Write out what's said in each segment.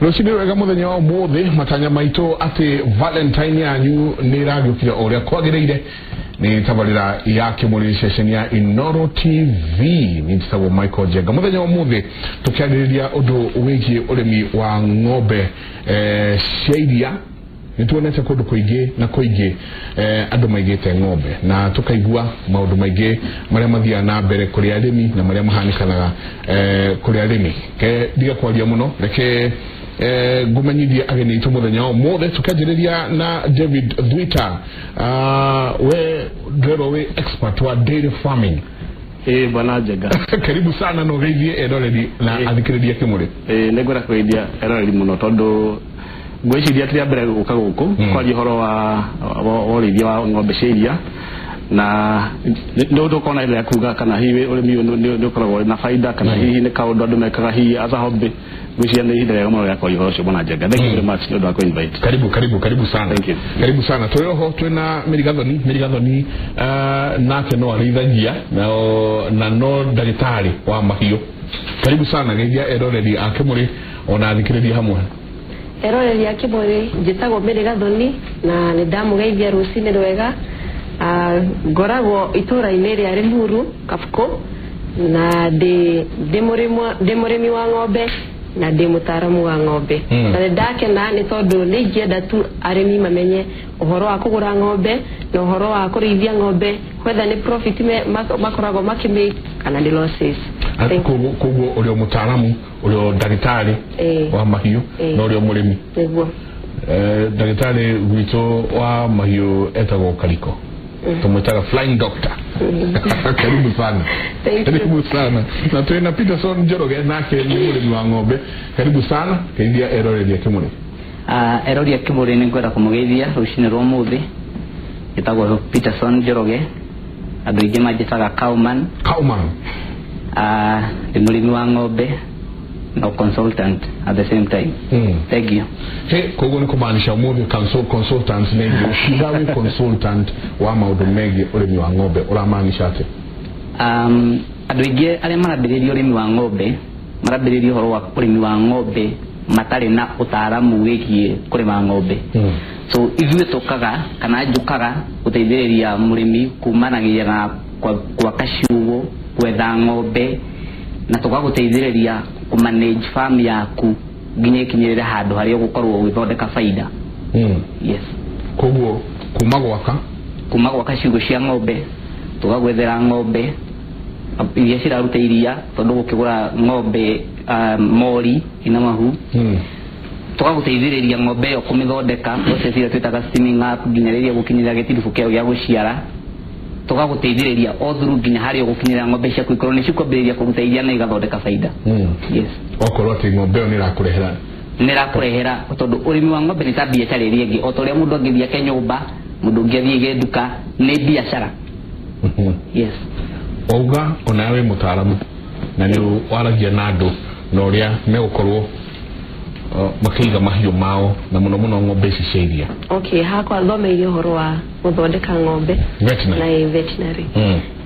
Rũcinĩ rwega mũthenya wa ũmũthĩ, matanya maitũ atĩ Valentine yanyu nĩ ĩragĩũkire o ũrĩa kwagĩrĩire. Nĩ tabarĩra ya Kĩmũrĩ, ceceni ya Inoro TV. Nĩ njĩtagwo Michael Njenga. Mũthenya wa ũmũthĩ tũkĩarĩrĩria ũndũ wĩgiĩ ũrĩmi wa ng'ombe cia iria. Nĩ tuonete kũndũ kũingĩ na kũingĩ andũ maigĩte ng'ombe na tũkaigua maũndũ maingĩ marĩa mathiaga na mbere kũrĩ arĩmi na marĩa mahanĩkanaga kũrĩ arĩmi. Ke ndige kwaria mũno, reke ngũmenyithie ageni aitũ mũthenya wa ũmũthĩ, tũkĩanjĩrĩria na David Thuita. We ndĩrerwo wĩ expert wa dairy farming. Ĩĩ, bwana Njenga. Karibu sana na ũgeithie eroreri na athikĩrĩria Kĩmũrĩ. Ĩĩ, nĩ ngwenda kũgeithia eroreri mũno tondũ ngwĩciria ti rĩa mbere gũka gũkũ kwaria ũhoro wa ũrĩithia wa ng'ombe cia iria, na nĩ tũkorwo na ihinda rĩa kuga kana hihi ũrĩmi ũyũ nĩ ũkoragwo na baida kana hihi nĩ kaũndũ andũ mekaga hihi as a hobby. Ngwĩciria nĩ ihinda rĩega mũno rĩa kwaria ũhoro ũcio, bwana Njenga. Thank you very much nĩ ũndũ wa kũ-invite. Karibu, karibu, karibu sana. Thank you. Karibu sana. Twĩ oho twĩna Mĩrigathoni. Mĩrigathoni nake no arĩithagia na no ndagĩtarĩ wa mahiũ. Karibu sana, geithia eroreri a Kĩmũrĩ ona athikĩrĩria hamwe. Eroreri a Kĩmũrĩ, njĩtagwo Mĩrĩ Gathoni na nĩ ndamũgeithia rũcinĩ rwega. Ngoragwo itũũra-inĩ rĩa Limuru Kabukũ na ndĩ mũrĩmi wa ng'ombe na ndĩ mũtaaramu wa ng'ombe. Na nĩ ndakena nĩ tondũ nĩ ingĩenda tu arĩmi mamenye ũhoro wa kũgũra ng'ombe na ũhoro wa kũrĩithia ng'ombe, whether nĩ profit makoragwo makĩmake kana nĩ losses. Thank you. Koguo ũrĩ o mũtaaramu, ũrĩ o ndagĩtarĩ wa mahiũ na ũrĩ o mũrĩmi. Nĩguo. Ndagĩtarĩ gwitũ wa mahiũ etagwo Kariko, tumwitaga flying doctor. Karibu sana. Thank you. Karibu sana. Na twina Peterson Njoroge, nake nĩ mũrĩmi wa ng'ombe. Karibu sana, geithia eroreria Kĩmũrĩ. Erori a Kĩmũrĩ, nĩ ngwenda kũmũgeithia rũcinĩ rwa ũmũthĩ. Njĩtagwo Peterson Njoroge, andũ aingĩ manjĩtaga Cowman. Cowman. Ndĩ mũrĩmi wa ng'ombe no consultant at the same time. Thank you. He, koguo nĩ kũmaanisha ũmũthĩ consultant nĩ kiuga wĩ consultant wa maũndũ megiĩ ũrĩmi wa ng'ombe, ũramaanisha atĩ? Andũ aingĩ arĩa marambĩrĩria ũrĩmi wa ng'ombe marambĩrĩria ũhoro wa ũrĩmi wa ng'ombe matarĩ na ũtaaramu wĩgiĩ kũrĩma ng'ombe. So ithuĩ tũkaga kana njũkaga gũteithĩrĩria mũrĩmi kumanagia na gwaka ciugũ, gwetha ng'ombe, na tũgagũteithĩrĩria kũmanage farm yaku nginya ĩkinyĩrĩre handũ harĩa ũgũkorwo ũgĩthondeka baida. Yes. Koguo kuma gwaka Kuma gwaka ciugũ cia ng'ombe, tũgagwethera ng'ombe iria ciraruta iria, tondũ gũkĩgũra ng'ombe mori ina mahu, tũgagũteithĩrĩria ng'ombe ĩyo kũmĩthondeka, process ĩrĩa twĩtaga steaming up, nginya rĩrĩa gũkinyĩra gĩtiribũ kĩayo gĩa gũciara. Tũgagũteithĩrĩria all through nginya harĩa ũgũkinyĩra ng'ombe ciaku ikorwo nĩ cikwambĩrĩria kũruta iria na igathondeka baida. Yes. Okorwo atĩ ng'ombe ĩyo nĩ ĩrakũrehera Nĩ ĩrakũrehera, tondũ ũrĩmi wa ng'ombe nĩ ta biacara ĩrĩa ĩngĩ, o ta ũrĩa mũndũ angĩthiĩ ake nyũmba, mũndũ ũngĩ athiĩ aige nduka, nĩ biacara. Yes. Wauga onawe wĩ mũtaaramu na nĩ waragia na andũ na ũrĩa megũkorwo makĩiga mahiũ mao na mũno mũno ng'ombe ici cia iria. Okay, hakwa thomeire ũhoro wa gũthondeka ng'ombe Veterinary. Na ĩ veterinary.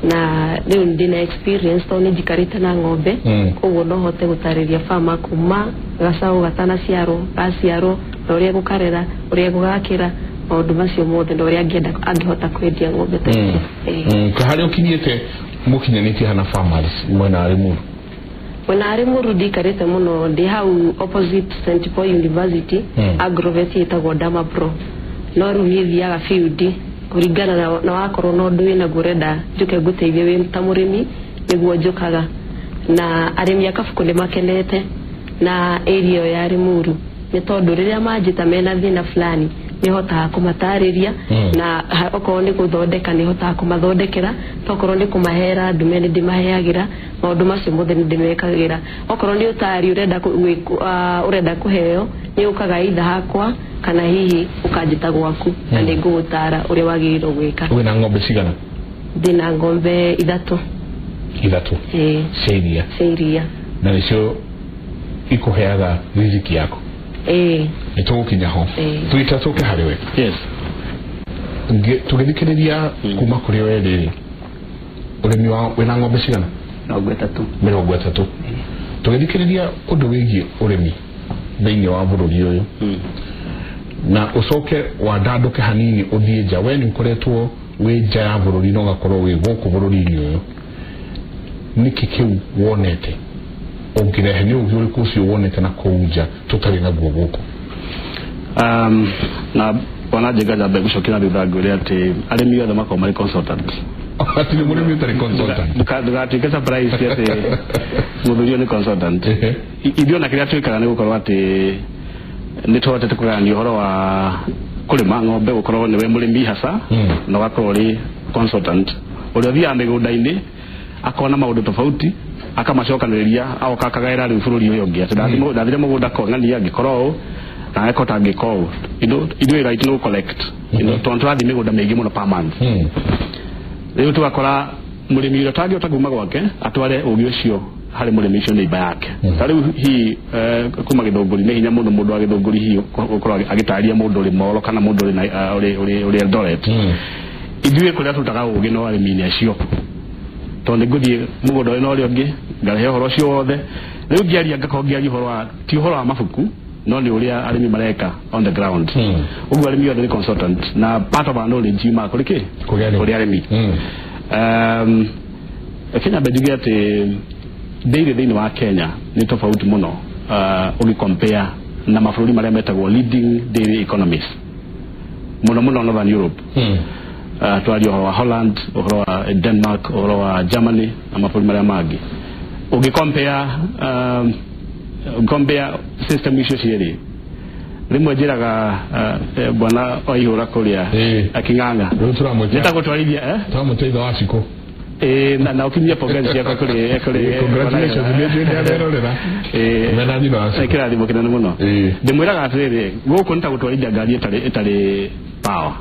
Na rĩu ndĩna experience tondũ nĩ njikarĩte na ng'ombe. Koguo no hote gũtarĩria farmer kuma gacaũ gatanaciarwo, gaciarwo, na ũrĩa gũkarera, ũrĩa gũgakĩra, maũndũ macio mothe, na ũrĩa angĩenda angĩhota kwendia ng'ombe ta icio. Ĩĩ. Ka harĩa ũkinyĩte, mũkinyanĩtie hana farmers mwena wa Limuru? Mwena wa Limuru ndikarĩte mũno, ndĩ hau opposite St Paul University. Agrovet ĩtagwo Dama Pro, no rĩu niĩ thiaga field kũringana na wakorwo na ũndũ wĩnaguo ũrenda njũke ngũteithie wĩ ta mũrĩmi, nĩguo njũkaga. Na arĩmi a Kabukũ nĩ makenete na area ĩyo ya Limuru nĩ tondũ rĩrĩa manjĩta mena thĩna fulani nĩ hotaga kũmatarĩria. Na okorwo nĩ gũthondeka nĩ hotaga kũmathondekera, tokorwo nĩ kũmahera ndume nĩ ndĩmaheagĩra, maũndũ macio mothe nĩ ndĩmekagĩra. Okorwo nĩ ũtari ũrenda ũrenda kũheo, nĩ ũkaga either hakwa kana hihi ũkanjĩta gwaku na nĩ ngũgũtara ũrĩa wagĩrĩirwo gwĩka. Wĩna ng'ombe cigana? Ndĩna ng'ombe ithatũ. Ithatũ? Ĩĩ. Cia iria? Cia iria. Na nĩcio ikũheaga riziki yaku? Ĩĩ. Nĩ tũgũkinya ho. Ĩĩ. Twita tũke harĩ we. Yes. Tũgĩthikĩrĩria kuma kũrĩ we rĩrĩ, ũrĩmi wa wĩna ng'ombe cigana? 30. 30. Tũgĩthikĩrĩria ũndũ wĩgiĩ ũrĩmi thĩinĩ wa bũrũri ũyũ na ũcoke wandandũke hanini ũthiĩ nja, we nĩ ũkoretwo wĩ nja ya bũrũri na ũgakorwo wĩ gũkũ bũrũri-inĩ ũyũ, nĩkĩ kĩu wonete ũngĩrehe, nĩ ũgĩ ũrĩkũ ũcio wonete na kũu nja tũtarĩ naguo gũkũ? Na bwana Njenga, nyambe gũcokia na thutha ngwĩre atĩ arĩmi othe makoragwo marĩ consultant. Hatirĩ mũrĩmi ũtarĩ consultant. Ndũgatuĩke surprise atĩ mũthuri ũyũ nĩ consultant. Ithuĩ ona kĩrĩa twĩkaga nĩ gũkorwo atĩ nĩ tũhotete kũgayania ũhoro wa kũrĩma ng'ombe, gũkorwo nĩwe mũrĩmi hasa na ũgakorwo ũrĩ consultant ũrĩa ũthiaga mĩgũnda-inĩ akona maũndũ tofauti akamacokanĩrĩria agoka akagaĩra rĩu bũrũri ũyũ ũngĩ atĩ ndathire mũgũnda kong'ania ngĩkora ũũ na ngekora ta ngĩka ũũ. Ithuĩ wĩra witũ nĩ gũ-collect, tondũ tũrathiĩ mĩgũnda mĩingĩ mũno per month. Rĩu tũgakora mũrĩmi ũrĩa ũtangĩhota kuma gwake atware ũgĩ ũcio harĩ mũrĩmi ũcio neighbor yake. Ta rĩu hihi kuma Gĩthũngũri nĩ hinya mũno mũndũ wa Gĩthũngũri hihi gũkorwo agĩtarĩria mũndũ ũrĩ Molo kana mũndũ ũrĩ ũrĩ Eldoret. Ithuĩ kũrĩa tũrutaga ũgĩ no arĩmi-inĩ acio, tondũ nĩ ngũthiĩ mũgũnda ũyũ na ũrĩa ũngĩ ngarehe ũhoro ũcio wothe. Rĩu ngĩaria ngakorwo ngĩaria ũhoro wa ti ũhoro wa mabuku, no nĩ ũrĩa arĩmi mareka on the ground. Ũguo arĩmi othe nĩ consultant na part of our knowledge yumaga kũrĩ kĩ? Kũrĩ arĩmi. Kũrĩ arĩmi. Kenya nyambe njuge atĩ dairy thĩinĩ wa Kenya nĩ tofauti mũno ũgĩ compare na mabũrũri marĩa metagwo leading dairy economies, mũno mũno Northern Europe. Twaria ũhoro wa Holland, ũhoro wa Denmark, ũhoro wa Germany na mabũrũri marĩa mangĩ. Ũngĩ compare system icio cierĩ, rĩmwe njĩraga bwana Waihũra kũrĩa akĩng'ang'a Rĩu tũramwĩta nĩ ta gũtwarithia tũramwĩta ithe wa Cikũ. Na ũkinyie pongezi ciakwa kũrĩ Congratulations, nĩ njũĩ nĩ arerorera. Mena nyina wa Cikũ. Kĩrathimo kĩnene mũno. Ndĩmwĩraga atĩrĩrĩ, gũkũ nĩ ta gũtwarithia ngari ĩtarĩ power.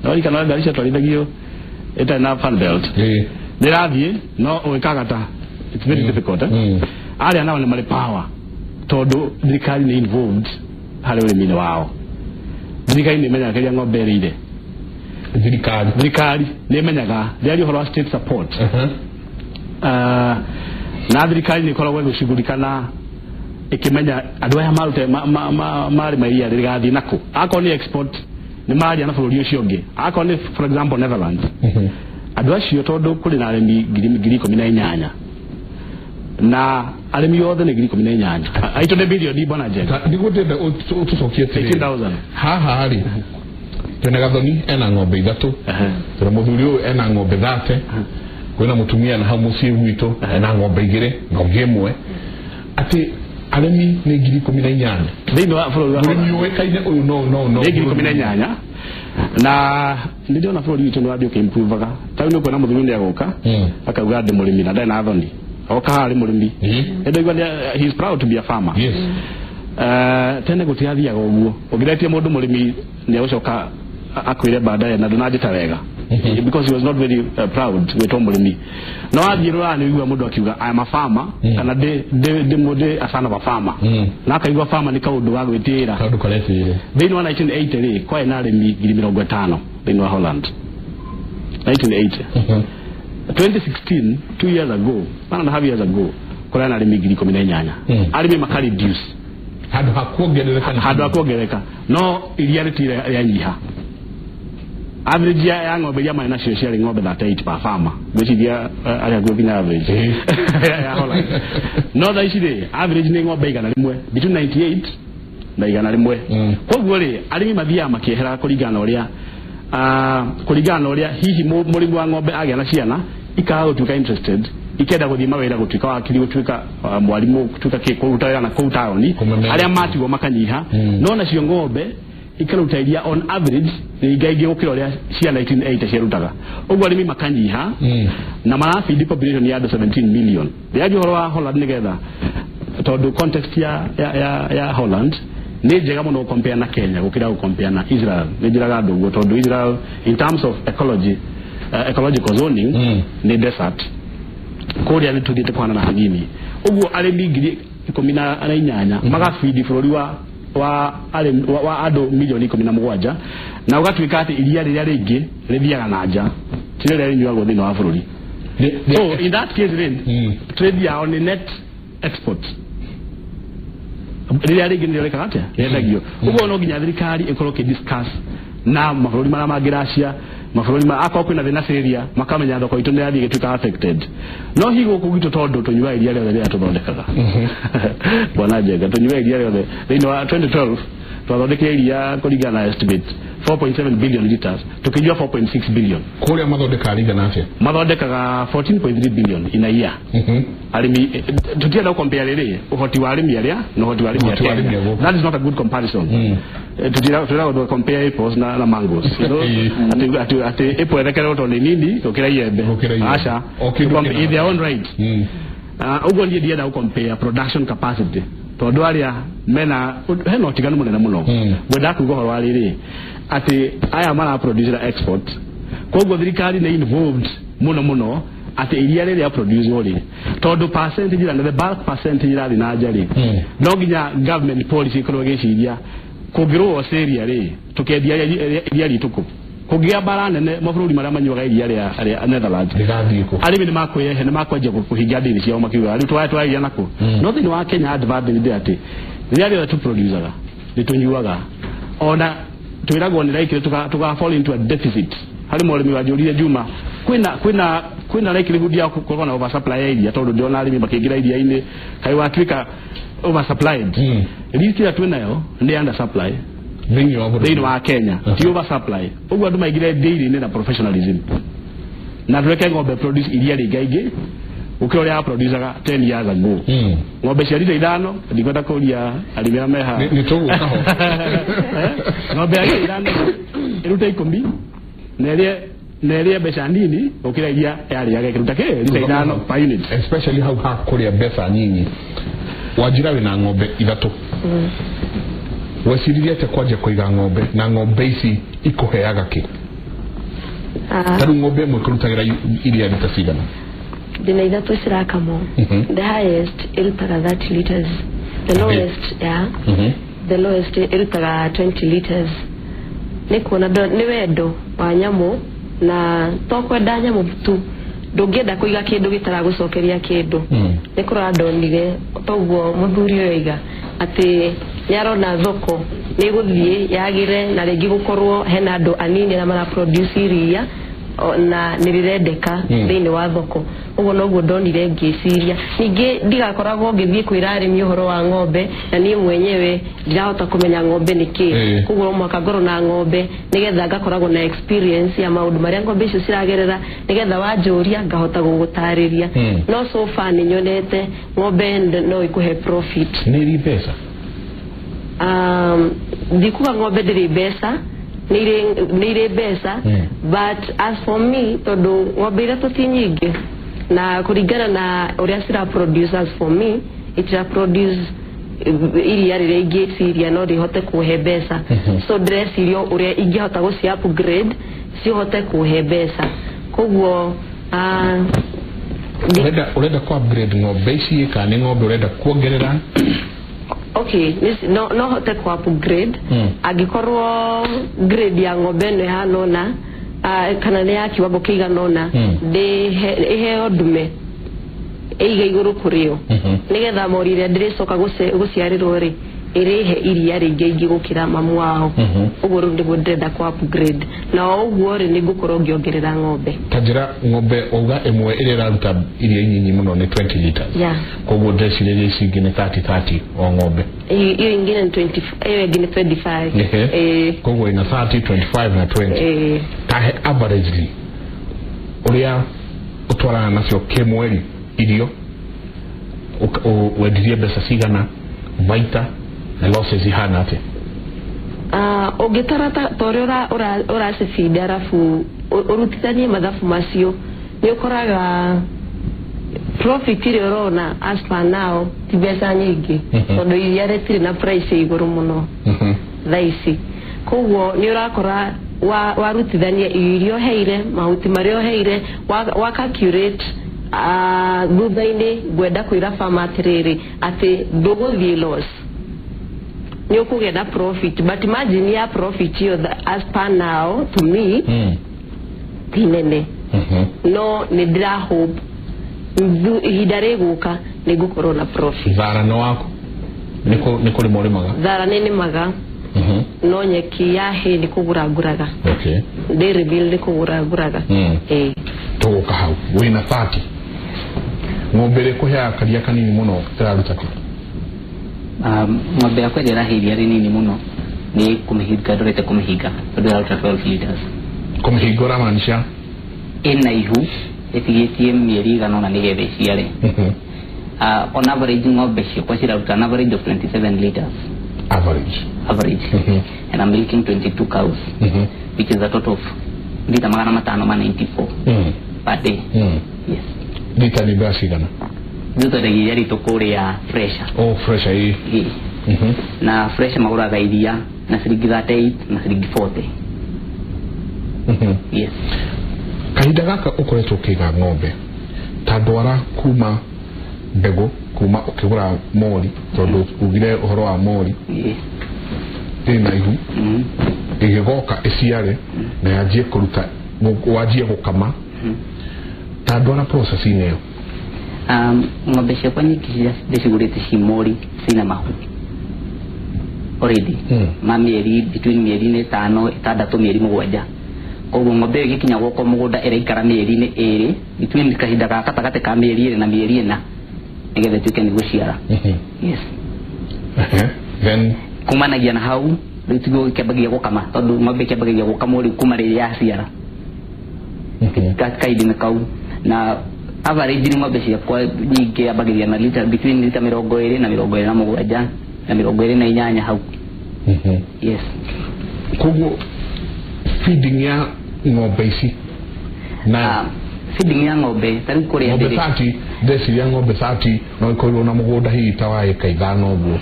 No ririkana ngari ciatwarithagio ĩtarĩ na fan belt, nĩrathiĩ no ũgĩkagata, it's very difficult. Arĩa nao nĩ marĩ power tondũ thirikari nĩ involved harĩ ũrĩmi-inĩ wao. Thirikari nĩ ĩmenyaga kĩrĩa ng'ombe ĩrĩire. Thirikari. Thirikari nĩ ĩmenyaga ndĩaria ũhoro wa state support. Na thirikari nĩ ĩkoragwo ĩgĩcugurika na ĩkĩmenya andũ aya marute marĩma iria rĩgathiĩ nakũ. Akorwo nĩ export nĩ maria na bũrũri ũcio ũngĩ, akorwo nĩ for example Netherlands, andũ acio tondũ kũrĩ na arĩmi 18,000 na arĩmi othe nĩ 18,000 aitũ nĩ bilioni, bwana Njenga. Nĩguo ndĩrenda ũtũcokie atĩrĩrĩ. 18,000. Haha rĩ twĩna Gathoni ena ng'ombe ithatũ, twĩna mũthuri ũyũ ena ng'ombe 30, kwĩna mũtumia na hau mũciĩ gwitũ ena ng'ombe igĩrĩ na ũngĩ ĩmwe, atĩ arĩmi nĩ 18,000 thĩinĩ wa bũrũri wa mũrĩmi ũĩkaine ũyũ no nĩ 18,000 na nĩ ndĩrona bũrũri witũ nĩ wathiĩ ũkĩimprovaga. Ta rĩu nĩ ũkuona mũthuri nĩ agũka akauga ndĩ mũrĩmi na ndarĩ na thoni, oka haha arĩ mũrĩmi. Nĩ ndaigua he is proud to be a farmer. Tene gũtirathiaga ũguo, ũngĩretie mũndũ mũrĩmi nĩ agũcoka akwĩre baadaye na ndũnanjĩta wega, because he was not very proud gwĩtwo mũrĩmi. No wathiĩ rũraya nĩ ũigua mũndũ akiuga, "I am a farmer," kana ndĩ a son of a farmer, na akaigua farmer nĩ kaũndũ ga gwĩtĩĩra. Kaũndũ karetĩĩre. Thĩinĩ wa 1980 rĩ, kwarĩ na arĩmi 50,000 thĩinĩ wa Holland 1980. 2016, 2 years ago, 1.5 years ago, kũrĩ na arĩmi 18,000. Arĩmi maka reduce handũ ha kuongerereka. Handũ ha kuongerereka, no iria rĩtire rĩanyiha. Average ya ng'ombe iria marĩ nacio ciarĩ ng'ombe 38 per farmer, ngwĩciria arĩa hakuhĩ nginya average ya Holland. No thaa ici rĩ, average nĩ ng'ombe 100, between 98 na 100. Koguo rĩ, arĩmi mathiaga makĩeheraga kũringana na ũrĩa hihi mũrĩmi wa ng'ombe agĩa na ciana ikaga gũtuĩka interested, ikenda gũthiĩ mawĩra, gũtuĩka wakiri, gũtuĩka mwarimũ, gũtuĩka kĩ, kũruta wĩra na kũu taũni. Kũmemera. Arĩa matigwo makanyiha. No nacio ng'ombe ikaruta iria on average rĩingaingĩ gũkĩra ũrĩa cia 1980 ciarutaga. Ũguo arĩmi makanyiha na marabidi population ya andũ 17 million. Ndĩraria ũhoro wa Holland nĩgetha tondũ context ya Holland nĩ njega mũno compare na Kenya gũkĩra compare na Israel. Nĩ njĩraga andũ ũguo tondũ Israel in terms of ecology, ecological zoning, nĩ desert. Kũrĩa nĩ tũthiĩte kũhanana hanini. Ũguo arĩmi 18,000 magabidi bũrũri wa arĩmi wa andũ milioni 17, na ũgatuĩka atĩ iria rĩrĩa rĩingĩ rĩthiaga na nja, ti rĩrĩa rĩnyuagwo thĩinĩ wa bũrũri. So in that case rĩ, trade yao nĩ net export. Rĩrĩa rĩngĩ nĩrĩo rĩkaga atĩa rĩendagio. Ũguo no nginya thirikari ĩkorwo ĩkĩ discuss na mabũrũri marĩa mangĩ Russia, mabũrũri ma akorwo kwĩna thĩna Syria, makamenya thoko itũ nĩ yathiĩ ĩgĩtuĩka affected. No hihi gũkũ gwitũ tondũ tũnyuaga iria rĩothe rĩrĩa tũthondekaga, bwana Njenga, tũnyuaga iria rĩothe. Thĩinĩ wa 2012 twathondekire iria kũringana na estimate 4.7 billion liters, tukĩnyua 4.6 billion. Kũrĩa mathondekaga rĩigana atĩa? Mathondekaga 14.3 billion in a year. Arĩmi tũtienda compare rĩrĩ ũhoti wa arĩmi arĩa na ũhoti wa arĩmi a Ũhoti wa arĩmi Kenya. a gũkũ. That is not a good comparison. Tutira tutira compare apples na mangoes, you know? Ati apple ĩrekerwo tondũ nĩ nini gũkĩra iembe. Gũkĩra iembe. Aca. O kĩndũ kĩna In their own right. Ũguo niĩ ndienda gũ compare production capacity tondũ arĩa mena hena ũtiganu mũnene mũno. Ngwendaga kuga ũhoro wa rĩrĩ atĩ aya mara produce na export, koguo thirikari nĩ involved mũno mũno atĩ iria rĩrĩa produce rĩ, tondũ percentage na the bulk percentage irathiĩ na nja rĩ, no nginya government policy ĩkorwo ĩgĩciria kũngĩrũo Syria rĩ, tũkendia iria ritũ kũ? Kũngĩgĩa mbara nene mabũrũri marĩa manyuaga iria rĩa Netherlands, Rĩgathiĩ kũ? Arĩmi nĩ makwĩyehe nĩ makwanjia kũhingia ndini ciao makiuga rĩu twaya twairia nakũ. No thĩinĩ wa Kenya advantage nĩ atĩ rĩrĩa rĩothe tũproducaga nĩ tũnyuaga, ona twĩragwo nĩ likely tuka fall into a deficit. Harĩ mũrĩmi wanjũrire Juma, kwĩna likelihood ya gũkorwo na oversupply ya iria, tondũ ndĩrona arĩmi makĩingĩra iria-inĩ, kaĩ watuĩka oversupplied? List ĩrĩa twĩnayo nĩ under supply. Thĩinĩ wa bũrũri. Thĩinĩ wa Kenya ti oversupply. Ũguo andũ maingĩre dairy-inĩ na professionalism na tũreke ng'ombe produce iria rĩingaingĩ gũkĩra ũrĩa producaga 10 years ago. Ng'ombe cia rita 5, ndikwenda kũria arĩmi arĩa meha. Nĩ tũgũka ho. Ng'ombe ya rita 5 ĩrute 10 na ĩrĩe mbeca nini gũkĩra iria yarĩaga ĩkĩruta kĩ rita 5 per unit. Especially hau ha kũrĩa mbeca nyinyi. Wanjira, wĩna ng'ombe ithatũ. Weciririe atĩa kwanjia kũiga ng'ombe, na ng'ombe ici ikũheaga kĩ? Ta rĩu ng'ombe ĩmwe ĩkũrutagĩra iria rita cigana? Ndĩna ithatũ cirakamwo. The highest ĩrutaga 30 liters, the lowest, yeah, the lowest ĩrutaga 20 liters. Nĩ kuona nĩ wendo wa nyamũ, na to kwenda nyamũ tu, ndũngĩenda kũiga kĩndũ gĩtaragũcokeria kĩndũ. Nĩ kũrora ndonire toguo mũthuri ũyũ oiga atĩ nĩ arona thoko nĩ ĩgũthiĩ yagĩre, na rĩngĩ gũkorwo hena andũ anini arĩa mara produce iria na nĩ rĩrendeka thĩinĩ wa thoko. Ũguo noguo ndonire ngĩciria ningĩ ndigakoragwo ngĩthiĩ kwĩra arĩmi ũhoro wa ng'ombe na niĩ mwenyewe ndirahota kũmenya ng'ombe nĩ kĩ. Koguo no mũhaka ngorwo na ng'ombe nĩgetha ngakoragwo na experience ya maũndũ marĩa ng'ombe icio ciragerera, nĩgetha wanjũria ngahota gũgũtarĩria. No so far nĩ nyonete ng'ombe no ĩkũhe profit. Nĩ iri mbeca? Ndikuga ng'ombe ndĩrĩ mbeca, nĩ irĩ mbeca. But as for me, tondũ ng'ombe ithatũ ti nyingĩ, na kũringana na ũrĩa cira produce, as for me itira produce iria rĩrĩa ingĩciria no rĩhote kũhe mbeca. So ndĩreciria ũrĩa ingĩhota gũci upgrade cihote kũhe mbeca, koguo Ũrenda ku upgrade ng'ombe ici kana nĩ ng'ombe ũrenda kuongerera? Okay, no hote ku upgrade. Angĩkorwo grade ya ng'ombe ĩno ĩhana ũna, kana nĩ ya kiwango kĩigana ũna, ĩheo ndume ĩige igũrũ kũrĩ yo, nĩgetha mori ĩrĩa ndĩrĩcoka gũciarĩrwo rĩ, ĩrĩhe iria rĩingĩ ingĩ gũkĩra mamu wao. Ũguo rĩu nĩguo ndĩrenda ku upgrade, na o ũguo rĩ, nĩ ngũkorwo ngĩongerera ng'ombe. Ta njĩra, ng'ombe wauga ĩmwe ĩrĩa ĩraruta iria nyinyi mũno nĩ 20 liters? Yeah. Koguo ndĩrecirĩria ici ingĩ nĩ 30 30 o ng'ombe. Hiyo ingine ni 20, hiyo ingine 25. Koguo ina 30, 25 na 20. Tahe averagely ũrĩa ũtwarana nacio kĩmweri, irio wendirie mbeca cigana, baita na losses ihana atĩa? Ũngĩtara ta ũrĩa ũracibinda arabu ũrutithanie mathabu macio, nĩ ũkoraga profit ĩrĩa ũrona as per now ti mbeca nyingĩ, tondũ iria rĩtirĩ na price ya igũrũ mũno thaa ici. Koguo nĩ ũrakora warutithania irio iria ũheire, mahuti marĩa ũheire, wa calculate, thutha-inĩ ngwenda kwĩra farmer atĩrĩrĩ, atĩ ndũgũthiĩ loss, nĩ ũkũgĩa na profit, but margin ya profit ĩyo as per now to me ti nene. No nĩ ndĩra hope ihinda rĩgũka nĩ ngũkorwo na profit. Thara nĩ waku? Nĩ kũrĩma ũrĩmaga? Thara nĩ nĩmaga. No nyeki ya hay nĩ kũgũra ngũraga. Okay. Dairy meal nĩ kũgũra ngũraga. Ĩĩ. Tũgũka hau wĩna 30 ng'ombe ĩrĩa ĩkũheaga karia kanini mũno ĩraruta kĩ? Ng'ombe yakwa ĩrĩa ĩrahe iria rĩnini mũno nĩ kũmĩhinga, ndorete kũmĩhinga tondũ ĩraruta 12 liters. Kũmĩhinga ũramaanisha? Ĩna ihu ĩtigĩtie mĩeri igana ũna nĩgetha ĩciare. On average ng'ombe ciakwa ciraruta an average of 27 liters. Average. Average. And I'm milking 22 cows, which is a total of lita 594 per day. Yes. Lita nĩ mbeca cigana? Ithuĩ twendagia iria ritũ kũrĩa Fresha. Oh, Fresha ĩ. Ĩ. Na Fresha magũraga iria na ciringi 38 na ciringi 40. Yes. Kahinda gaka ũkoretwo ũkĩiga ng'ombe ta ndwara kuma mbegũ, kuma ũkĩgũra mori, tondũ ugire ũhoro wa mori ĩna ihu, ĩgĩgoka ĩciare na yanjie kũruta, wanjie gũkama, ta ndwara process-inĩ ĩyo. Ng'ombe ciakwa nyingĩ ndĩcigũrĩte ci mori cina mahu already, ma mĩeri between mĩeri-inĩ ĩtano ĩtandatũ mĩeri mũgwanja. Koguo ng'ombe ĩyo ĩgĩkinya gwakwa mũgũnda ĩraikara mĩeri-inĩ ĩrĩ, between kahinda ga gatagatĩ ka mĩeri ĩrĩ na mĩeri ĩna nĩgetha ĩtuĩke nĩ gũciara. Yes. Then kumanagia na hau rĩu tiguo gĩkĩambagia gũkama, tondũ ng'ombe ĩkĩambagĩria gũkamwo rĩu kuma rĩrĩa yaciara. Kahinda-inĩ kau na average nĩ ng'ombe ciakwa nyingĩ yambagĩria na lita between lita 20 na 27 na 28 hau. Yes. Koguo feeding ya ng'ombe ici na feeding ya ng'ombe ta rĩu kũrĩa ng'ombe 30, ndeciria ng'ombe 30 no ĩkorirwo na mũgũnda hihi ta wa ĩka ithano ũguo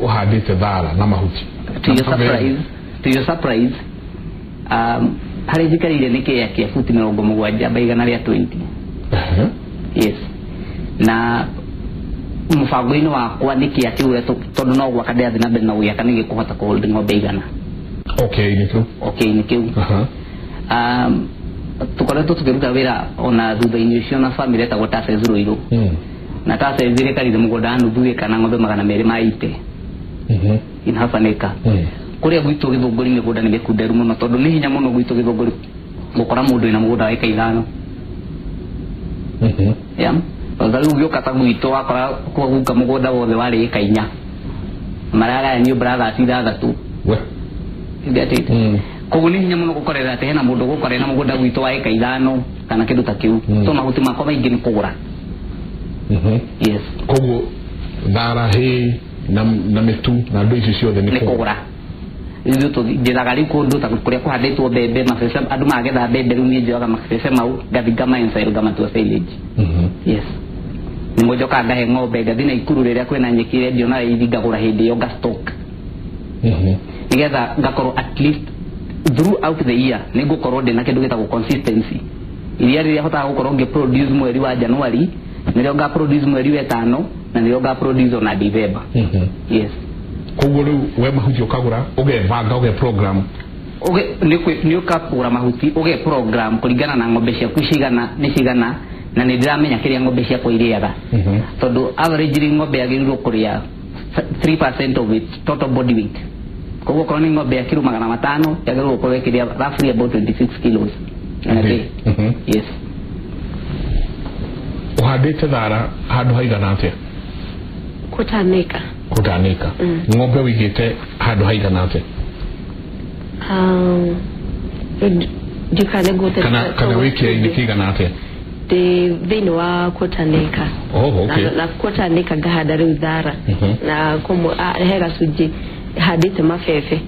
ũhandĩte thara na mahuti. To your surprise, harĩa njikarĩire nĩ kĩea kĩa buti 70 by 120. Yes. Na mũbango-inĩ wakwa nĩ kĩa kĩu tondũ no gwaka ndĩrathiĩ na mbere na gũgĩaka nĩ gĩkũhota kũhold ng'ombe 100. Okay, nĩ kĩu. Okay, nĩ kĩu. Tũkoretwo tũkĩruta wĩra ona thutha-inĩ ũcio na family ĩtagwo Tases Ruiru. Na Tases ĩrĩkarire mũgũnda wa nuthu ĩka na ng'ombe 280. In half an acre. Kũrĩa gwitũ Gĩthũngũri mĩgũnda nĩ mĩkunderu mũno tondũ nĩ hinya mũno gwitũ Gĩthũngũri gũkora mũndũ wĩna mũgũnda wa ĩka 5. Yeah. Tondũ rĩu ũgĩũka ta gwitũ wakora kwa guka mũgũnda wothe warĩ ĩka 4. Maragayanio brothers 6. We. You get it? Koguo nĩ hinya mũno gũkorera atĩ hena mũndũ gũkorera na mũgũnda gwitũ wa ĩka 5 kana kĩndũ ta kĩu. So mahuti makwa maingĩ nĩ kũgũra. Yes. Koguo thara hay na mĩtu na andũ ici ciothe nĩ kũgũra. Ithuĩ tũthiaga rĩu kũndũ ta kũrĩa kũhandĩtwo mbembe, mabebe andũ magetha mbembe rĩu niĩ njoyaga mabebe mau ngathi ngamaensail ngamatua silage. Yes. Nĩmo njokaga ngahe ng'ombe ngathi Naikuru rĩrĩa kwĩna nyeki ĩrĩa ndionaga ithi ngagũra hĩndĩ ĩyo nga stock. Nĩgetha ngakorwo at least throughout the year nĩ ngũkorwo ndĩna kĩndũ gĩtagwo consistency. Iria rĩrĩa hotaga gũkorwo ngĩ produce mweri wa January, nĩrĩo nga produce mweri wa 5 na nĩrĩo nga produce ona December. Yes. Koguo rĩu we mahuti ũkagũra ũgebanga ũge program nĩ ũkagũra mahuti ũge program kũringana na ng'ombe ciaku cigana nĩ cigana na nĩ ndĩramenya kĩrĩa ng'ombe ciakwa irĩaga. Tondũ average ng'ombe yagĩrĩirwo kũrĩa 3% of its total body weight. Koguo okorwo nĩ ng'ombe ya kiro 500 yagĩrĩirwo gũkorwo ĩkĩrĩa roughly about 26 kilos in a day. Yes. Ũhandĩte thara handũ haigana atĩa? Kũtanĩka. Kũtanĩka. Ng'ombe wĩigĩte handũ haigana atĩa? Kana wĩ kĩea-inĩ kĩigana atĩa? Ndĩ thĩinĩ wa kũtanĩka. Oh, okay. Na kũtanĩka ngahanda rĩu thara. Na he gacunjĩ handĩte mabebe.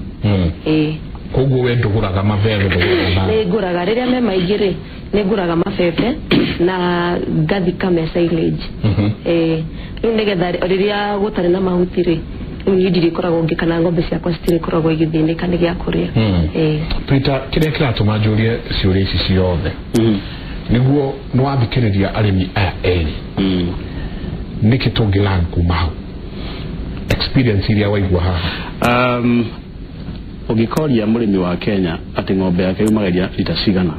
Ĩĩ. Koguo we ndũgũraga mabebe, ndũgũraga thara? Nĩ ngũraga rĩrĩa me maingĩ rĩ, nĩ ngũraga mabebe na ngathika me silage. Ĩĩ. Rĩu nĩgetha rĩrĩa gũtarĩ na mahuti rĩ, rĩu niĩ ndirĩkoragwo ngĩkana ng'ombe ciakwa citirĩkoragwo igĩthĩnĩka nĩ gĩa kũrĩa. Ĩĩ. Peter, kĩrĩa kĩratũma njũrie ciũria ici ciothe nĩguo nĩwathikĩrĩria arĩmi aya erĩ, nĩkĩ tũngĩ learn kuma hau experience iria waigua haha? Ũngĩkoria mũrĩmi wa Kenya atĩ ng'ombe yake yumaga iria lita cigana,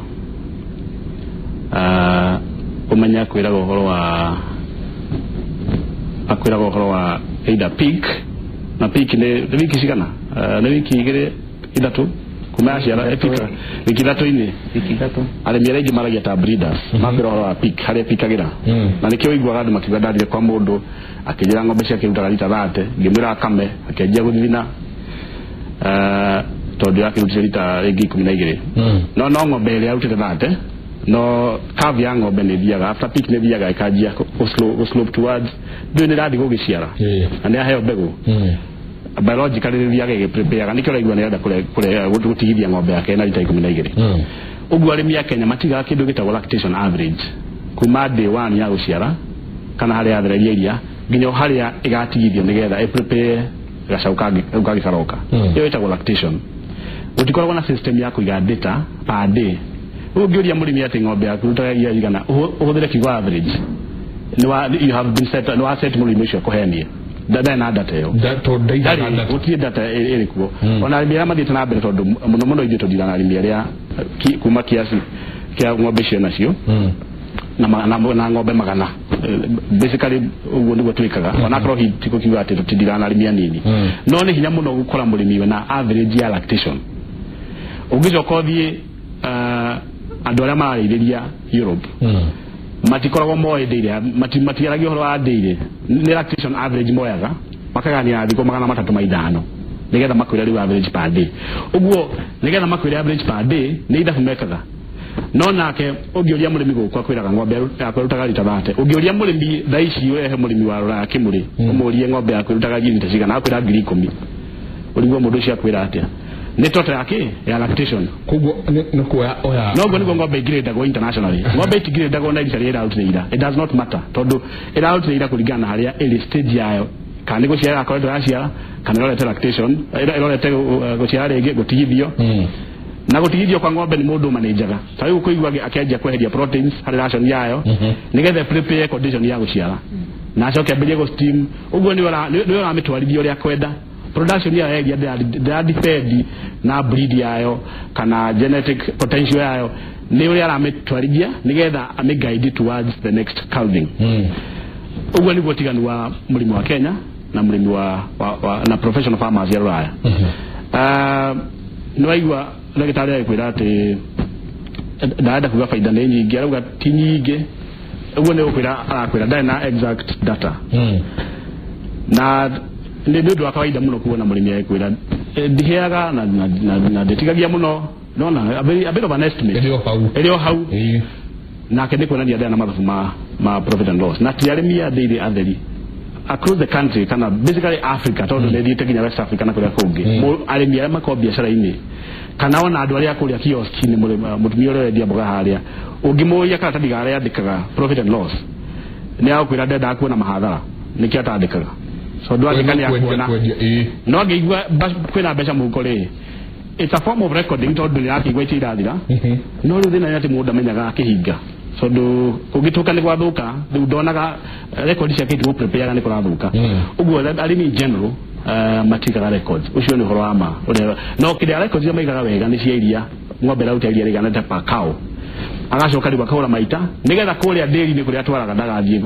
ũmenye akwĩraga ũhoro wa Akwĩraga ũhoro wa either peak na peak nĩ wiki cigana? Nĩ wiki igĩrĩ ithatũ kuma yaciara ĩpika wiki ithatũ-inĩ. Wiki ithatũ. Arĩmi arĩa aingĩ maragia ta breeders makwĩra ũhoro wa peak harĩa ĩpikagĩra. Na nĩkĩo ũiguaga andũ makiuga ndathire kwa mũndũ akĩnjĩra ng'ombe ciake irutaga rita 30, ngĩmwĩra akame akĩanjia gũthithina tondũ yakĩrutire rita rĩngĩ 12. No ng'ombe ĩrĩa yarutĩte 30, no curve ya ng'ombe nĩ ĩthiaga after peak, nĩ ĩthiaga ĩkanjia gũ slope towards ndũĩ nĩ ĩrathiĩ gũgĩciara na nĩ yaheo mbegũ. Biologically nĩ ĩthiaga ĩgĩprepareaga, nĩkĩo ũraigua nĩ ĩrenda gũtigithia ng'ombe yake na rita 12. Ũguo arĩmi a Kenya matigaga kĩndũ gĩtagwo lactation average kuma day one ya gũciara kana harĩa yathereria iria nginya o harĩa ĩgatigithio nĩgetha ĩprepare gacaũ kangĩ kau kangĩ karoka. Ĩyo ĩtagwo lactation. Gũtikoragwo na system ya kũiga data per day. Rĩu ũngĩũria mũrĩmi atĩ ng'ombe yaku ĩrutaga iria igana, ũhũthĩre kiugo average, nĩ wa you have been set, nĩ wa set mũrĩmi ũcio akũhenie. Ndarĩ na data ĩyo. Tondũ ndaigaga Ndarĩ, data. Gũtirĩ data ĩrĩ kuo. Ona arĩmi arĩa mathiĩte na mbere, tondũ mũno mũno ithuĩ tũndira na arĩmi arĩa kuma kiasi kĩa ng'ombe icio nacio na ng'ombe 100. Basically ũguo nĩguo twĩkaga, onakorwo hihi ti gũkiuga atĩ tũtindiraga na arĩmi anini. No nĩ hinya mũno gũkora mũrĩmi wĩna average ya lactation. Ũngĩcoka ũthiĩ andũ arĩa mararĩithĩria Europe, matikoragwo moĩ dairy, matiaragia ũhoro wa dairy, nĩ lactation average moyaga makagania thikũ 305 nĩgetha makwĩre rĩu average per day. Ũguo nĩgetha makwĩre average per day nĩ ithabu mekaga. No nake ũngĩũria mũrĩmi gũkũ akwĩraga ng'ombe yakwa ĩrutaga rita 30. Ũngĩũria mũrĩmi thaa ici ũrehe mũrĩmi wa Rũraya Kĩmũrĩ ũmũrie ng'ombe yaku ĩrutaga rita cigana, akwĩra 10,000. Ũrigwo mũndũ ũcio akwĩra atĩa? Nĩ total yake ya lactation. Koguo nĩ kuoya oya. No ũguo nĩguo ng'ombe ingĩrĩndagwo internationally. Ng'ombe itingĩrĩndagwo na iria rĩrĩa ĩrarutire ira. It does not matter, tondũ ĩrarutire ira kũringana na harĩa ĩrĩ stage yayo, kana nĩ gũciara ĩrakoretwo yaciara, kana ĩrorete lactation, ĩrorete gũciara rĩngĩ, gũtigithio. Na gũtigithio kwa ng'ombe nĩ mũndũ manĩnjaga ta rĩu kũigua akĩanjia kweheria proteins harĩ ration yayo nĩgetha prepare condition ya gũciara na acoke ambĩrie gũ steam. Ũguo nĩwe ũramĩtwarithia ũrĩa kwenda. Production yayo ya iria ndĩra depend na breed yayo kana genetic potential yayo, nĩ ũrĩa aramĩtwarithia nĩgetha amĩguide towards the next calving. Ũguo nĩguo ũtiganu wa mũrĩmi wa Kenya na mũrĩmi wa na professional farmers ya Rũraya. Nĩ waigua ndagĩtarĩ agĩkwĩra atĩ ndarenda kuga baida nĩ nyingĩ, arauga ti nyingĩ. Ũguo nĩ gũkwĩra arakwĩra ndarĩ na exact data. Na nĩ ũndũ wa kawaida mũno kuona mũrĩmi agĩkwĩra ndiheaga na ndĩtigagia mũno, nona a bit of an estimate. Ĩrĩ o hau. Ĩrĩ o hau. Nake nĩ kuonania ndarĩ na mathabu ma profit and loss. Na ti arĩmi a dairy atheri across the country kana basically Africa, tondũ nĩ thiĩte nginya West Africa na kũrĩa kũngĩ. Arĩmi arĩa makoragwo biacara-inĩ kana ona andũ arĩa kũrĩa kiosk-inĩ, mũtumia ũrĩa ũrendia mboga harĩa, ũngĩmũria karatathi karĩa andĩkaga profit and loss, nĩ agũkwĩra ndendaga kuona mahathara, nĩkĩo atandĩkaga. So ndwandĩka nĩ akuona. Kwendia, ĩĩ. No angĩigua kwĩna mbeca mũhuko rĩ, it's a form of recording, tondũ nĩ arakĩigua icio irathira. No rĩu thĩna nĩ atĩ mũndũ ndamenyaga akĩhinga, tondũ kũngĩtuĩka nĩ gwathũka rĩu ndonaga record ciake itigũ-prepareaga nĩ kũrathũka. Ũguo arĩmi in general matigaga records. Ũcio nĩ ũhoro wa ma. No kĩrĩa records iria maigaga wega nĩ cia iria, ng'ombe ĩraruta iria rĩigana ta per cow, agacoka rĩu akahũra maita nĩgetha kũrĩa ndĩri-inĩ kũrĩa atwaraga ndagathiĩ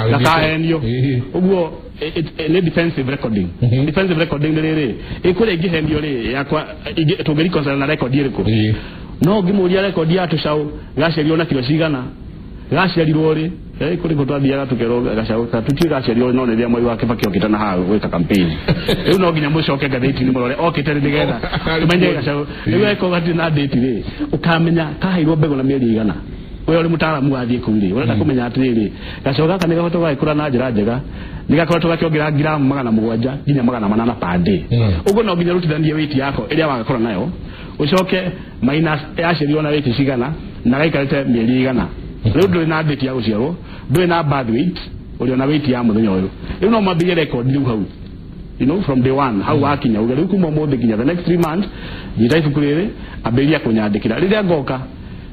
ndakahenio. Ũguo nĩ defensive recording. Defensive recording nĩ rĩrĩ ĩ kũrĩa ingĩhenio rĩ yakwa tũngĩreconcile na record ĩrĩkũ? No ngĩmũria record ya tũcaũ gaciarirwo na kiro cigana, gaciarirwo rĩ, kũrĩ kũ twathiaga tũkerwo gacaũ tũtiũĩ gaciarirwo, no rĩrĩa Mwai wa Kibaki okĩte na haha gwĩka campaign, rĩu no nginya mũcoke ngathĩti-inĩ mũrore okĩte rĩ nĩgetha tũmenye gacaũ rĩu eko gatirĩ na date rĩ, ũkamenya kaheirwo mbegũ na mĩeri igana. We ũrĩ mũtaaramu wathiĩ kũu rĩ, ũrenda kũmenya atĩrĩrĩ, gacaũ gaka nĩ gahota gagĩkũra na njĩra njega, nĩ gakoretwo gakĩongerera ngiramu 700 nginya 800 per day. Ũguo no nginya ũrutithanie weight yako ĩrĩa wagakora nayo, ũcoke minus yaciarirwo na weight cigana na gaikarĩte mĩeri igana. Rĩu ndũrĩ na date ya gũciarwo, ndũrĩ na birth weight, ũrĩ ona weight ya mũthenya ũyũ. Rĩu no mwambĩrĩrie record rĩu hau, from day one hau wakinya uge rĩu kuma ũmũthĩ nginya the next 3 months nyita ibuku rĩrĩ, ambĩrĩria kũnyandĩkĩra, rĩrĩa ngoka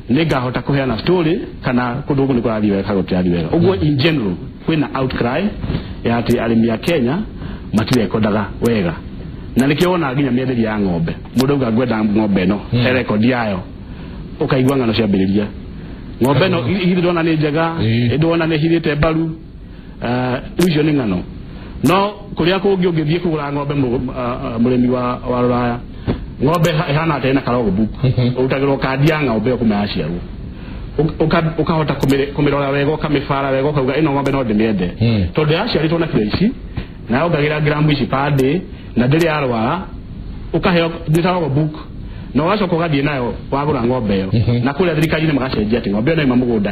nĩ ngahota kũheana story kana kũndũ gũkũ nĩ kũrathiĩ wega kana gũtirathiĩ wega. Ũguo in general kwĩna outcry ya atĩ arĩmi a Kenya matirekondaga wega, na nĩkĩo wonaga nginya mĩenderie ya ng'ombe, mũndũ auga ngwenda ng'ombe ĩno, he record yayo, ũkaigua ng'ano ciambĩrĩria, ng'ombe ĩno githĩ ndona nĩ njega, ndona nĩ hithĩte mbaru. Rĩu icio nĩ ng'ano. No kuria kungi ungithie kugura ng'ombe murimi wa ruraya ng'ombe ihana atia ina karogo book urutagirwo kandi ya ng'ombe ĩyo kuma yaciarwo ukahota kumirora wega ukamibara wega ukauga ino ng'ombe no ndimiende tondu yaciarĩtwo na kilo ici na yongagĩra gramu ici per day na ndĩrĩ yarwara ukaheo nĩ book na ũgacoka ũgathiĩ nayo wagũra ng'ombe ĩyo na kũrĩa thirikari-inĩ magacenjia atĩ ng'ombe ĩyo no ima mũgũnda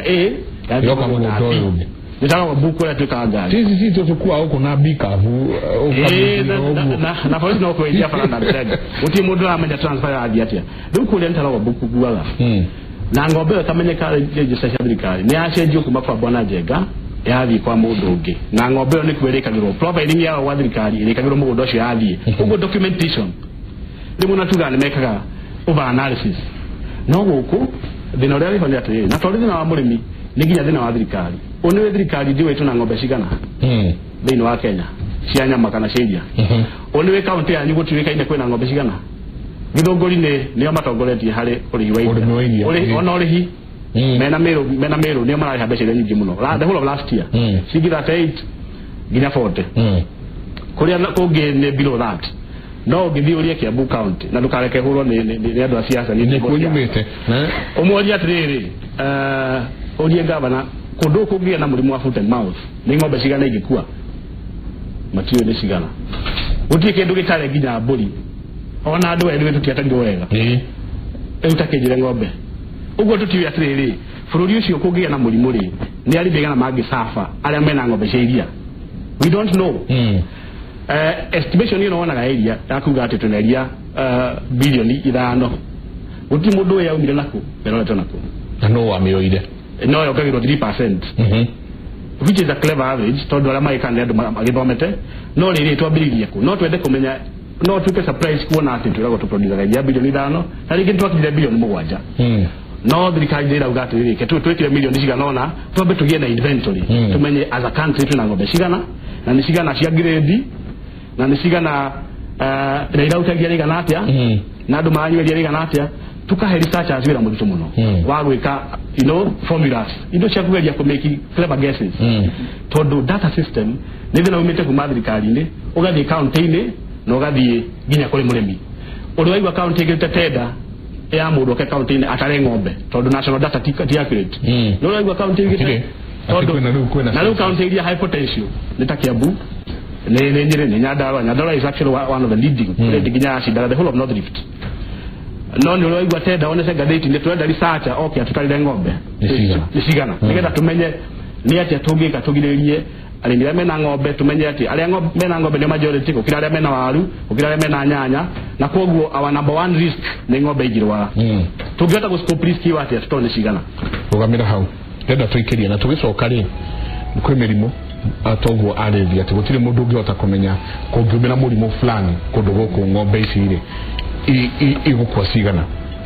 A yoka mũgũnda ũyũ ũngĩ nĩtagwo book ũrĩa tuĩkaga ngari sisi sisi tukua huko na bikavu na polisi no kwendia bara na mtego guti mundu aramenya transfer yathi atia riu kuria nĩtagwo book guaga na ng'ombe ĩyo ĩkamenyeka register cia thirikari nĩ yacenjio kuma kwa Bwana Njenga yathiĩ kwa mũndũ ũngĩ na ng'ombe ĩyo nĩkuo ĩrĩkagĩrwo profiling yao gwa thirikari ĩrĩkagĩrwo mũgũnda ũcio yathiĩ ũguo documentation rĩmwe na tugaga nĩ mekaga over analysis no gũkũ thĩna ũrĩa wĩho nĩ atĩrĩrĩ na tondũ thĩna wa mũrĩmi nĩ nginya thĩna wa thirikari ũnĩ thirikari ndiũĩ tũna ng'ombe cigana thĩinĩ wa Kenya cia nyama kana cia iria ũnĩ wĩ kaunti yanyu gũtuĩkaine kwĩna ng'ombe cigana Githũngũri nĩo matongoretie harĩ ũrĩhi wa iria ona ũrĩhi mena Meru nĩo mararĩha mbeca iria nyingĩ mũno the whole of last year ciringi 38 nginya 40 kũrĩa kũngĩ nĩ below that no ũngĩthiĩ ũrie Kiambu county na ndũkareke hũrwo nĩ andũ a siasa nĩkuo nyumĩte ũmũrie atĩrĩrĩ ũrie gavana kũndũ kũngĩgĩa na mũrimũ wa foot and mouth nĩ ng'ombe cigana ingĩkua matiũĩ nĩ cigana gũtirĩ kĩndũ gĩtarĩ nginya mbũri ona andũ erĩ tũtiatarire wega rĩu takĩnjĩre ng'ombe ũguo tũtiũĩ atĩrĩrĩ bũrũri ũcio kũngĩgĩa na mũrimũ rĩ nĩ arĩmi aigana mangĩcaba arĩa mena ng'ombe cia iria we don't know estimation ĩno wonaga iria ya kuga atĩ twĩna iria bilioni 5 gũtirĩ mũndũ ũyũ yaumire nakũ ĩroretwo nakũ na no wamĩoire no yongagĩrwo 3% which is a clever average tondũ arĩa magĩkaga nĩ andũ magĩthomete no rĩrĩ twambĩrĩirie kũ no twende kũmenya no tuke surprise kuona atĩ twĩragwo tũproducaga iria bilioni 5 na rĩngĩ nĩtwakinyire bilioni 7 no thirikari ndĩrauga atĩrĩrĩ ke twĩkire milioni cigana ũna twambe tũgĩe na inventory tũmenye as a country twĩna ng'ombe cigana na nĩ cigana cia grade na nĩ cigana na irautagia rĩigana atĩa na andũ maranyua iria rĩigana atĩa tukahe researchers wĩra mũritũ mũno wa gwĩka you know formulas indo cia kũgeria kũ make clever guesses tondũ data system nĩ thĩna umĩte kuma thirikari-inĩ ũgathiĩ county-inĩ na ũgathiĩ nginya kũrĩ mũrĩmi ũrĩa waigua county ĩgĩte tenda ya mũndũ oke county-inĩ atare ng'ombe tondũ national data ti accurate no ũraigua county ĩgĩte tondũ na rĩu county iria high potential nĩ ta Kiambu nĩ Nyĩrĩ nĩ Nyandarua Nyandarua is actually one of the leading kũrĩ nginya yacindaga the whole of North Rift no nĩ ũraigua tenda onete ngathĩti-inĩ tũrenda researcher oke atũtarĩre ng'ombe nĩ cigana nĩgetha tũmenye nĩ atĩa tũngĩka tũgirĩrĩrie arĩmi arĩa mena ng'ombe tumenye atĩ arĩa mena ng'ombe nĩo majority gũkĩra arĩa mena waru gũkĩra arĩa mena nyanya na koguo our number one risk nĩ ng'ombe ingĩrwara tũngĩhota gũ scope risk ĩyo atĩa tũtone cigana rũgamĩra hau ndenda tũikĩrie na tũgĩcoka rĩ kwĩ mĩrimũ toguo arĩria atĩ gũtirĩ mũndũ ũngĩhota kũmenya kũngiumĩra mũrimũ fulani kũndũ gũkũ ng'ombe ici rĩ igũkua cigana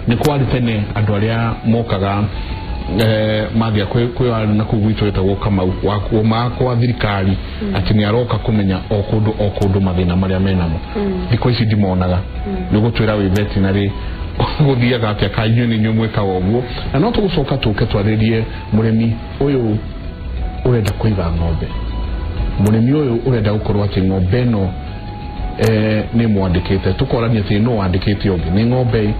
nĩ kwarĩ tene andũ arĩa mokaga mathia kwĩ waru na kũu gwitũ ĩtagwo Kamau wakuomaga kwa thirikari atĩ nĩ aroka kũmenya o kũndũ mathĩna marĩa menamo thikũ ici ndimonaga nĩ gũtwĩra wĩ veterinary gũthiaga atĩa ka inyuĩ nĩ inyuĩ mwĩkaga ũguo na no tũgũcoka tũke twarĩrie mũrĩmi ũyũ ũrenda kũiga ng'ombe mũrĩmi ũyũ ũrenda gũkorwo atĩ ng'ombe ĩno nĩ mwandĩkĩte tũkorania atĩ nũ wandĩkĩte ũngĩ nĩ ng'ombe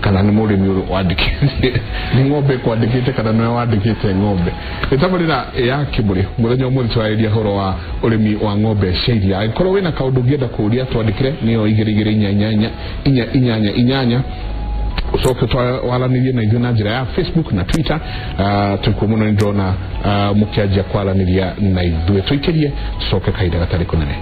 kana nĩ mũrĩmi ũyũ wandĩkĩte nĩ ng'ombe ĩkwandĩkĩte kana nĩwe wandĩkĩte ng'ombe ĩtabarĩra ya Kĩmũrĩ mũthenya ũmũthĩ tũrarĩria ũhoro wa ũrĩmi wa ng'ombe cia iria angĩkorwo wĩna kaũndũ ũngĩenda kũũria twandĩkĩre nĩyo 2 2 8 8 8 ucoke waranĩrie na ithuĩ na njĩra ya Facebook na Twitter twĩkuo mũno nĩ ndĩrona mũkĩanjia kwaranĩria na ithuĩ tũikĩrie tũcoke kahinda gatarĩ kũnene.